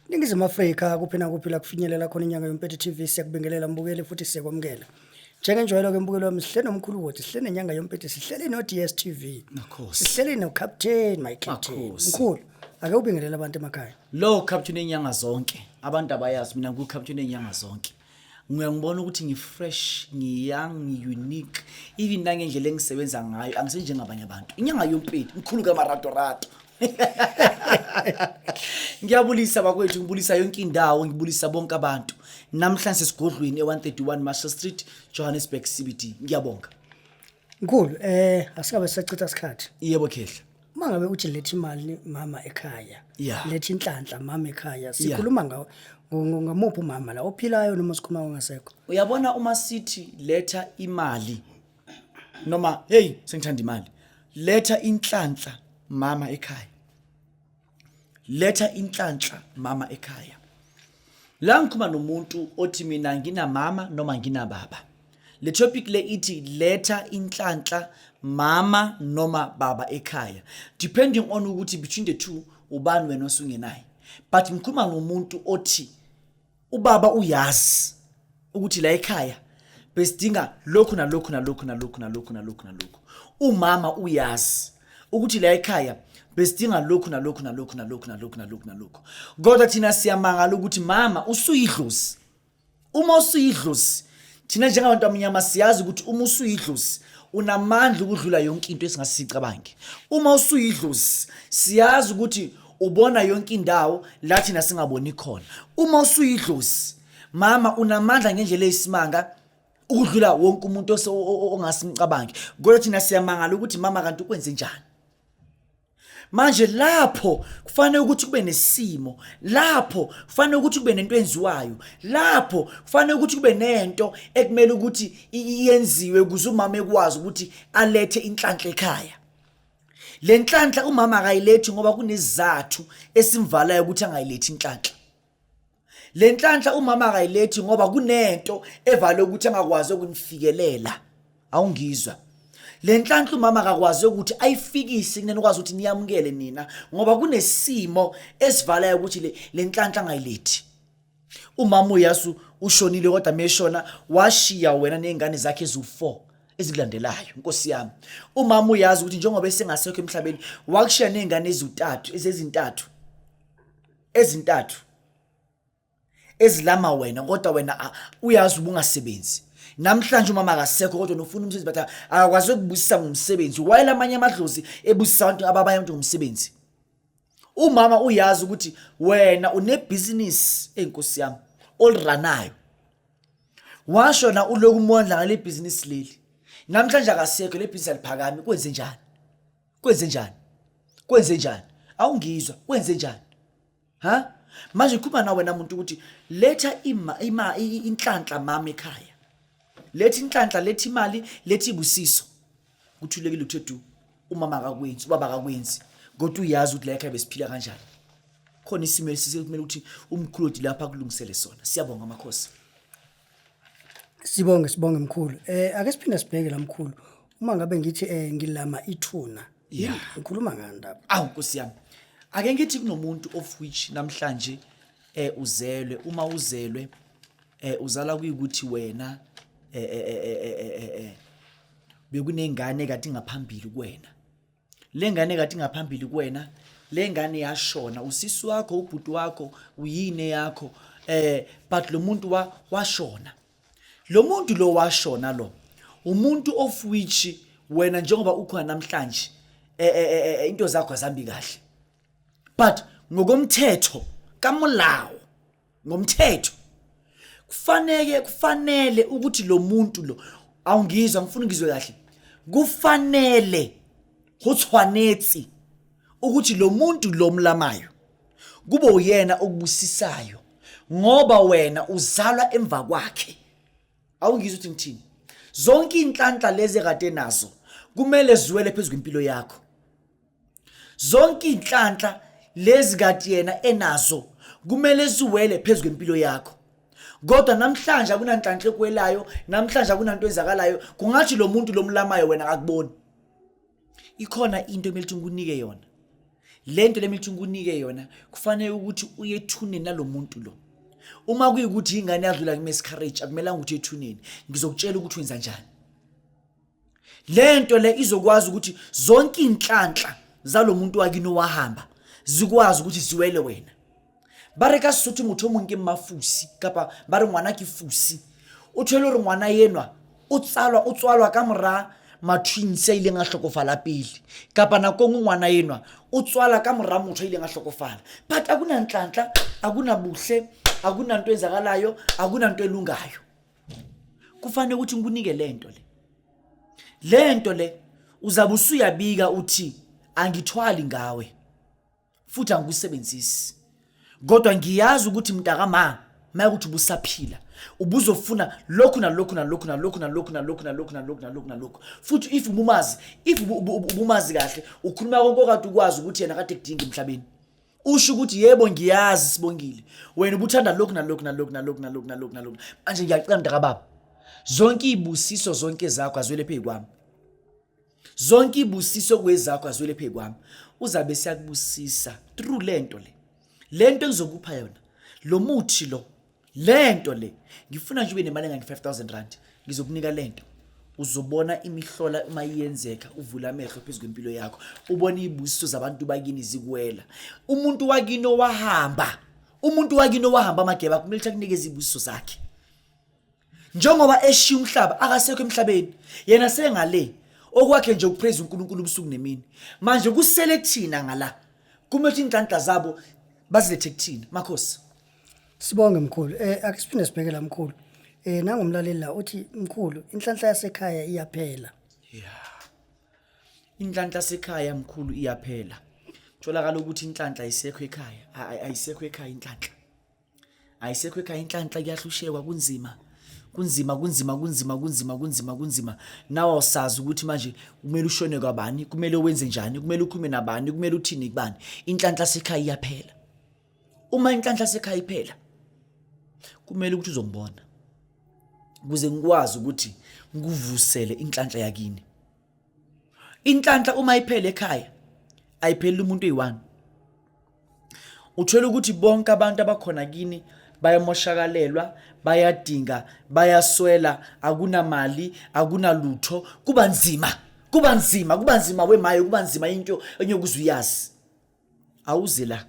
Ningizimu Afrika kuphi nakuphi la kufinyelela khona inyanga yompethe TV siyakubingelela mbukeli futhi siyakwamukela. Njengenjwayelo ke mbukeli wami sihle nomkhulu wothi sihle nenyanga yompethe sihleli no DStv. Makhosi. Sihleli no Captain my Captain. Makhosi. Mkhulu ake ubingelele abantu emakhaya. Lo captain enyanga zonke abantu abayazi mina ngu captain enyanga zonke. Ngiyangibona ukuthi ngi-fresh, ngi-young, ngi-unique even nangendlela engisebenza ngayo angisenjengabanye abantu. Inyanga yompethu mkhulu kamaratorato. Ngiyabulisa bakwethu ngibulisa yonke indawo ngibulisa bonke abantu. Namhlanje sesigodlweni e-131 Marshall Street, Johannesburg CBD. Ngiyabonga. Mkhulu asikabe sisachitha isikhathi. Yebo khehla. Uma ngabe uthi letha imali mama ekhaya. Yeah. Letha inhlanhla mama ekhaya. Sikhuluma ngawo ngamuphi umama la ophilayo noma sikhuluma ongasekho. Uyabona uma sithi letha imali noma hey sengithanda imali letha inhlanhla mama ekhaya letha inhlanhla mama ekhaya la ngikhuluma nomuntu othi mina nginamama noma nginababa le topic le ithi letha inhlanhla mama noma baba ekhaya depending on ukuthi between the two ubani wena osungenaye but ngikhuluma nomuntu othi ubaba uyazi ukuthi la ekhaya besidinga lokhu nalokhu nalokhu nalokhu nalokhu nalokhu nalokhu umama uyazi ukuthi la ekhaya besidinga lokhu nalokhu nalokhu nalokhu nalokhu nalokhu nalokhu kodwa thina siyamangala ukuthi mama usuyidlozi uma usuyidlozi thina njengabantu abamnyama siyazi ukuthi uma usuyidlozi unamandla ukudlula yonke into esingasicabange uma usuyidlozi siyazi ukuthi ubona yonke indawo la thina singaboni khona uma usuyidlozi mama unamandla ngendlela eyisimanga ukudlula wonke umuntu ongasimcabangi kodwa thina siyamangala ukuthi mama kanti ukwenze njani manje lapho kufanele ukuthi kube nesimo lapho kufanele ukuthi kube nento enziwayo lapho kufanele ukuthi kube nento ekumele ukuthi iyenziwe ukuze umama ekwazi ukuthi alethe inhlanhla ekhaya le nhlanhla umama akayilethi ngoba kunesizathu esimvalayo ukuthi angayilethi inhlanhla le nhlanhla umama akayilethi ngoba kunento evale ukuthi angakwazi ukunifikelela awungizwa le nhlanhla umama akakwazi ukuthi ayifikise kunene ukwazi ukuthi niyamukele nina ngoba kunesimo esivalayo ukuthi le nhlanhla angayilethi umama uyasu ushonile kodwa meshona washiya wena nezingane zakhe eziwu4 ezikulandelayo nkosi yami umama uyazi ukuthi njengoba esengasekho emhlabeni wakushiya nezingane ezintathu ezezintathu ezintathu ezilama wena kodwa wena uyazi ubungasebenzi namhlanje umama akasekho kodwa nofuna umsebenzi but akakwazi ukubusisa ngomsebenzi wayela amanye amadlozi ebusisa abantu ababanye abantu ngomsebenzi umama uyazi ukuthi wena unebhizinisi enkosi yami oliranayo washo na uloku umondla ngale bhizinisi leli namhlanje akasekho le bhizinisi aliphakami kwenze njani kwenze njani kwenze njani awungizwa kwenze njani ha manje khuluma na wena muntu ukuthi letha ima ima inhlanhla mama ekhaya letha inhlanhla letha imali letha ibusiso kuthulekile uthe du umama akakwenzi ubaba akakwenzi kodwa uyazi ukuthi la ekhaya besiphila kanjani khona isimo esikumele ukuthi umkhulodi lapha akulungisele sona siyabonga amakhosi Sibonge sibonge mkhulu. Ake siphinde sibheke la mkhulu. Uma ngabe ngithi ngilama ithuna. Yeah. Ngikhuluma ngani lapha? Awu Nkosi yami. Ake ngithi kunomuntu of which namhlanje uzelwe uma uzelwe uzala kuyikuthi wena bekunengane kade ngaphambili kuwena. Le ngane kade ngaphambili kuwena le ngane yashona usisi wakho ubhuti wakho uyine yakho but lo muntu washona. Lo muntu lo washona lo umuntu of which wena njengoba ukhona namhlanje into zakho azambi kahle but ngokomthetho kamulawo ngomthetho kufanele kufanele ukuthi lo muntu lo awungizwa ngifuna ngizwe kahle kufanele go tshwanetse ukuthi lo muntu lo mlamayo kube uyena okubusisayo ngoba wena uzalwa emva kwakhe awungizwa ukuthi ngithini zonke inhlanhla lezi ekade nazo kumele ziwele phezu kwempilo yakho. Zonke inhlanhla lezi kati yena enazo kumele ziwele phezu kwempilo yakho. Kodwa namhlanje akunanhlanhla ekwelayo, namhlanje akunanto enzakalayo, kungathi lo muntu lomlamayo wena akakuboni. Ikhona into emele ukuthi ngikunike yona. Le nto lemele ukuthi ngikunike yona kufanele ukuthi uye ethuneni nalomuntu lo. Uma kuyikuthi ingane yadlula ku-miscarriage akumelanga ukuthi ethuneni, ngizokutshela ukuthi wenza njani. Le nto le izokwazi ukuthi zonke inhlanhla zalomuntu wakini owahamba zikwazi ukuthi ziwele wena. Ba re ka Sesotho motho o mong ke mmafusi kapa ba re ngwana ke fusi. O thole hore ngwana enwa o tsalwa o tswalwa ka mora ma-twins a ileng a hlokofala pele kapa nako e nngwe ngwana enwa o tswala ka mora motho a ileng a hlokofala but akunanhlanhla akunabuhle akunanto enzakalayo akunanto elungayo. Kufanele ukuthi ngikunike lento le. Lento le uzabe usuyabika uthi angithwali ngawe futhi angikusebenzisi. Kodwa ngiyazi ukuthi mntaka ma mayekuthi ubusaphila ubuzofuna lokhu nalokhu nalokhu nalokhu nalokhu nalokhu nalokhu nalokhu nalokhu nalokhu futhi if ubumazi if ubumazi kahle ukhuluma konke okade ukwazi ukuthi yena kade kudinga emhlabeni. Usho ukuthi yebo ngiyazi Sibongile wena ubuthanda lokhu nalokhu nalokhu nalokhu nalokhu nalokhu nalokhu. Manje ngiyacela mntaka baba, zonke izibusiso zonke zakho aziwele phezu kwami. Zonke izibusiso kwezakho aziwele phezu kwami. Uzabe siyakubusisa through lento le. Lento engizokupha yona, lo muthi lo, lento le ngifuna nje ube nemali engange 5000 rand, ngizokunika lento. Uzobona imihlola uma iyenzeka, uvula amehlo phezu kwempilo yakho, ubone izibusiso zabantu bakini zikuwela. Umuntu wakini owahamba, umuntu wakini owahamba amageba kumele ukuthi akunikeze izibusiso zakhe. Njengoba eshiya umhlaba akasekho emhlabeni, yena sengale okwakhe nje ukupraise uNkulunkulu ubusuku nemini. Manje kusele thina ngala, kumele ukuthi inhlanhla zabo bazilethe kuthina makhosi. Sibonge mkhulu. Ake siphinde sibheke la mkhulu. Nangumlaleli la uthi mkhulu inhlanhla yasekhaya iyaphela. Yeah. Inhlanhla sekhaya mkhulu iyaphela. Tholakala ukuthi inhlanhla ayisekho ekhaya, ayisekho ekhaya inhlanhla. Ayisekho ekhaya inhlanhla kuyahlushekwa kunzima. Kunzima kunzima kunzima kunzima kunzima kunzima. Nawe awusazi ukuthi manje kumele ushone kwabani, kumele wenze njani, kumele ukhulume nabani, kumele uthini kubani. Inhlanhla sekhaya iyaphela. Uma inhlanhla sekhaya iphela kumele ukuthi uzongibona ukuze ngikwazi ukuthi ngikuvusele inhlanhla yakini. Inhlanhla uma iphele ekhaya ayipheleli umuntu oyi-one. Uthola ukuthi bonke abantu abakhona kini bayamoshakalelwa, bayadinga, bayaswela, akunamali, akunalutho, kuba nzima, kuba nzima, kuba nzima wemayo, kuba nzima into enyokuze uyazi. Awuze la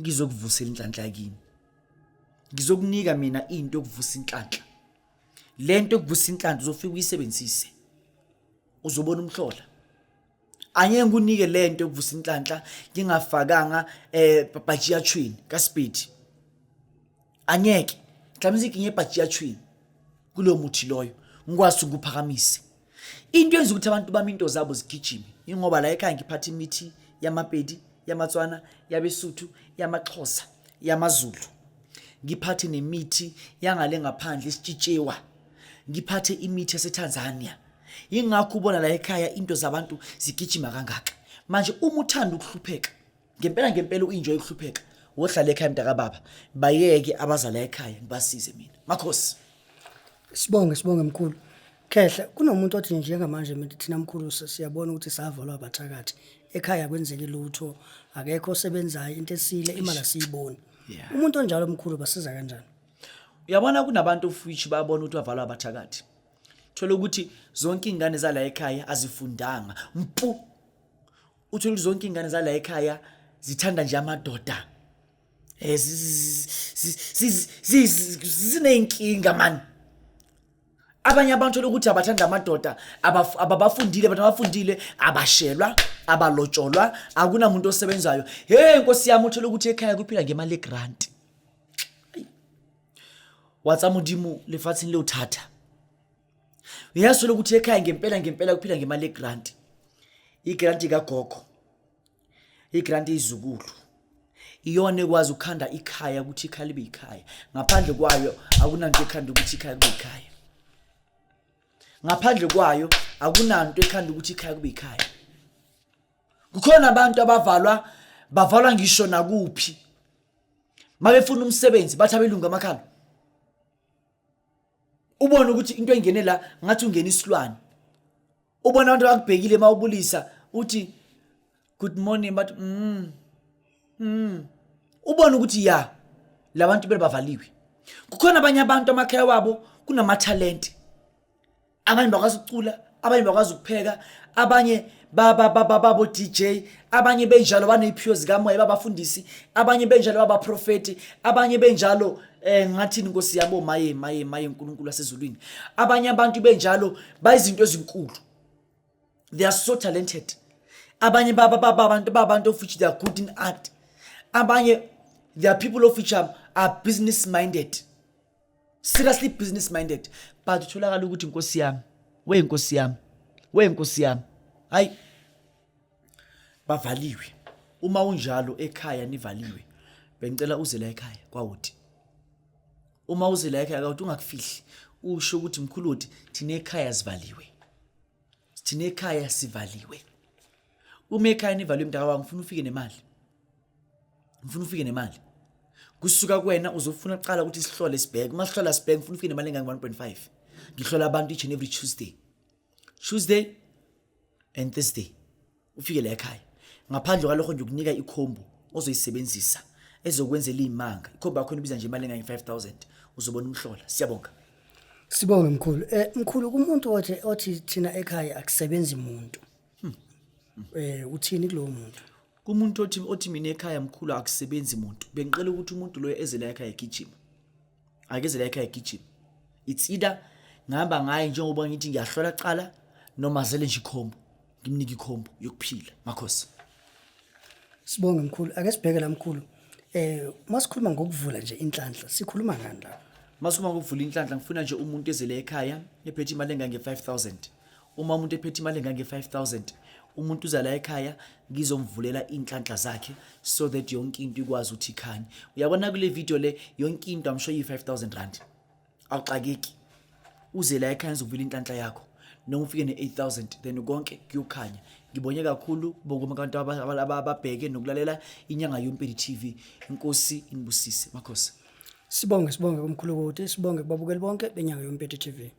ngizokuvusela inhlanhla yakini. Ngizokunika mina into yokuvusa inhlanhla. Lento yokuvusa inhlanhla uzofika uyisebenzise. Uzobona umhlola. Angeke ngikunike lento yokuvusa inhlanhla ngingafakanga bhajiya chwini kaSpeed. Angeke. Mhlawumbe iginye bhajiya chwini kulowo muthi loyo ngikwazi ukuphakamise. Into yenza ukuthi abantu bami into zabo zigijime ingoba la ekhaya ngiphatha imithi yamaPedi, yamaTswana, yabeSuthu, yamaXhosa, yamaZulu. Ngiphathe nemithi yangale ngaphandle isitshitshewa. Ngiphathe imithi yaseTanzania. Yingakho ubona la ekhaya into zabantu zigijima kangaka. Manje uma uthanda ukuhlupheka, ngempela ngempela uenjoy ukuhlupheka, wohlala ekhaya mntakababa, bayeke abazala ekhaya ngibasize mina. Makhosi. Sibonge sibonge mkhulu. Khehla kunomuntu othi njengamanje mina thina mkhulu siyabona ukuthi savalwa abathakathi. Ekhaya kwenzeki lutho, akekho osebenzayo into esile imali asiyiboni. Umuntu onjalo mkhulu basiza kanjani? Uyabona kunabantu of which bayabona ukuthi bavalwa abathakathi. Thola ukuthi zonke ingane zala ekhaya azifundanga. Mpu. Uthola ukuthi zonke ingane zala ekhaya zithanda nje amadoda. Zineyinkinga man. Abanye abantu thola ukuthi abathanda amadoda, ababafundile, abantu abafundile abashelwa, abalotsholwa, akunamuntu osebenzayo. Hey Nkosi yami, uthola ukuthi ekhaya kuphila ngemali yegrant. Watsa Modimo lefatsheng leo thata. Uyazi ukuthi ekhaya ngempela ngempela kuphila ngemali yegrant. Igrant kagogo. Igrant izukulu. Iyona ekwazi ukukhanda ikhaya ukuthi ikhaya libe ikhaya. Ngaphandle kwayo akunanto ekhanda ukuthi ikhaya kube ikhaya. Ngaphandle kwayo akunanto ekhanda ukuthi ikhaya kube ikhaya. Kukhona abantu abavalwa bavalwa ngisho nakuphi. Mabefuna umsebenzi bathi abelungu amakhala. Ubone ukuthi into engene la ngathi ungena isilwane. Ubona abantu bakubhekile mawubulisa uthi good morning but Ubone ukuthi ya labantu bebavaliwe. Kukhona abanye abantu amakhaya wabo kunamathalente. Abanye bakwazi ukucula, abanye bakwazi ukupheka, abanye babo DJ, abanye benjalo baneziphiwo zikamoya babafundisi, abanye benjalo babaprofeti, abanye benjalo ngathini Nkosi yabo maye maye maye uNkulunkulu wasezulwini. Abanye abantu benjalo bayizinto ezinkulu. They are so talented. Abanye baba abantu babantu of which they are good in art. Abanye they are people of which are business minded. Seriously business minded. But utholakala ukuthi inkosi yami, we inkosi yami, we inkosi yami. Hayi bavaliwe. Uma unjalo ekhaya nivaliwe. Bengicela uze la ekhaya kwawuthi. Uma uze la ekhaya kwawuthi ungakufihli. Usho ukuthi mkhulu uthi thina ekhaya sivaliwe. Thina ekhaya sivaliwe. Uma ekhaya nivaliwe mntaka wami ngifuna ufike nemali. Ngifuna ufike nemali. Kusuka kuwena uzofuna kuqala ukuthi sihlole sibheke. Uma sihlola sibheke ngifuna ufike nemali engange 1.5. Ngihlola abantu each and every Tuesday. Tuesday and Thursday. Ufike la ekhaya. Ngaphandle kwalokho nje ukunika ikhombo ozoyisebenzisa ezokwenzela izimanga. Ikhombo yakho ibiza nje imali engange 5000. Uzobona umhlola. Siyabonga. Sibonge mkhulu. Mkhulu kumuntu othi thina ekhaya akusebenzi umuntu. Uthini kulowo muntu? Kumuntu othi mina ekhaya mkhulu akusebenzi umuntu. Bengicela ukuthi umuntu loyo eze la ekhaya egijima. Akeze la ekhaya egijima. It's either ngihamba ngaye njengoba ngithi ngiyahlola kuqala noma zele nje ikhombo. Ngimnike ikhombo yokuphila makhosi. Sibonge mkhulu. Ake sibheke la mkhulu. Masikhuluma ngokuvula nje inhlanhla, sikhuluma ngani la? Masikhuluma ngokuvula inhlanhla ngifuna nje umuntu ezele ekhaya ephethe imali engange 5000. Uma umuntu ephethe imali engange 5000, umuntu uza la ekhaya ngizomvulela inhlanhla zakhe so that yonke into ikwazi ukuthi ikhanye. Uyabona kule video le yonke into I'm sure yi 5000 rand. Awuxakeki. Uze la ekhaya ngizovula inhlanhla yakho. Noma ufike ne 8000 then konke kuyokhanya. Ngibonye kakhulu bonke abantu ababheke nokulalela inyanga yoMpedi TV. Inkosi inibusise makhosi. Sibonge sibonge kumkhulu kuthi, sibonge kubabukeli bonke benyanga yoMpedi TV.